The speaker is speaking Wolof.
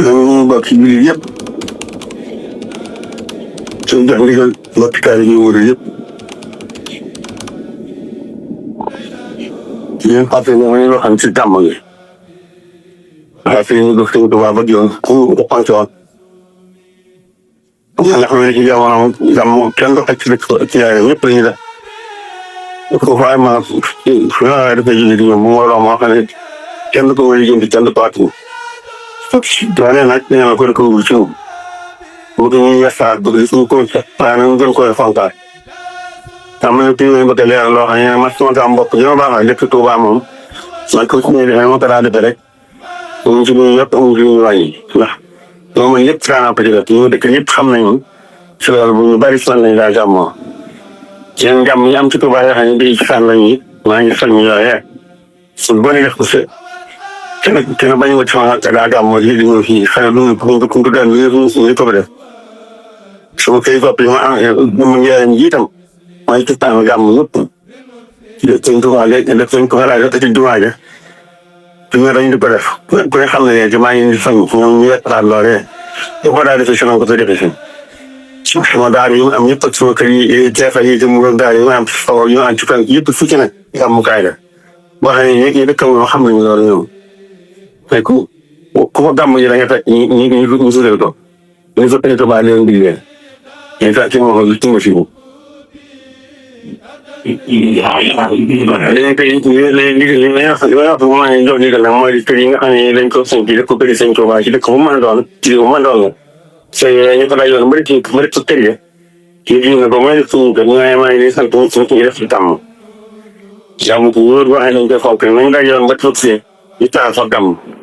ñun mbokk yi yëpp suñu jox ndigal mbokkaay yi ñu wër yëpp yéen fàtte ne ma ñu waxoon si gàmm gi waaye fii ñu def suñu tubaab ak yoon ku ko pensé woon nga xam ne ci jamono gàmm kenn du xaj si dëkk ci yaay ñëpp la ñuy def ko vraiment su ñu la dafay jóge di ñoom bu ma wax moo xam ne kenn du ko wéy jëm kenn du ko atu waaye nag nee na ko ko wul ci moom bu ñu yeesaat bëgg suñu ko waaye nag ñu gën koy fonkaat am na tuuti ba tey leeral loo xam ne man sama gàmm bopp ñoo baax a dëkk Touba moom man ko ci ne ma ko daa defee rek amuñ ci ñu yëpp amuñ ci ñu wàññi ndax loolu mooy ñëpp Fana Pajara ñu dëkk ñëpp xam nañu ci loolu bu ñu bari fan lañ daa gàmmoo seen gàmm yi am ci Touba yoo xam ne bii ci fan lañ it maa ngi soññ yooyee suñ boo def ko se kenn bañ nga ci fan daa gàmmoo di ñëw fii xëy na duñu ko daan ñu ko def sama kay bopp yi ma am mu njëriñ ji itam mooy ci tànn gàmm yëpp sëñ Touba léegi def sëñ ko xalaat te ci jumaa ja fi nga dañ di ko def ku ne xam ne ne maa ngi soñ ñoom ñu wettaat loolee te ko daa defee si ko defee si sama daar yi am yëpp ak sama kër yi teefal yi mu daar yi ma am faw ñu am ci fan yëpp fu ci ne gàmmukaay la boo xam ne ñi dëkk moom xam nañu loolu ñoom mais ku ko gàmm yi da nga fekk ñu suréew to ñu fa Touba leen dig leen ñu fekk ci moom lu tunga fi li may wax moo ne jox ndigal nag mooy kër yi nga xam ne dañ ko sëñ bi dëkk ko bëri sëñ Touba ci dëkk bu mën a doon ci bu mën a doon la so ñu ko dajoon bëri ci bëri su tëjee kii ji nga ko mooy suñu kër ñu maa ngi sant suñu def ci tàmm jàmm bu wóor boo xam ne dañ koy fonk nañ dajoon ba tuut si ñu taal fa gàmm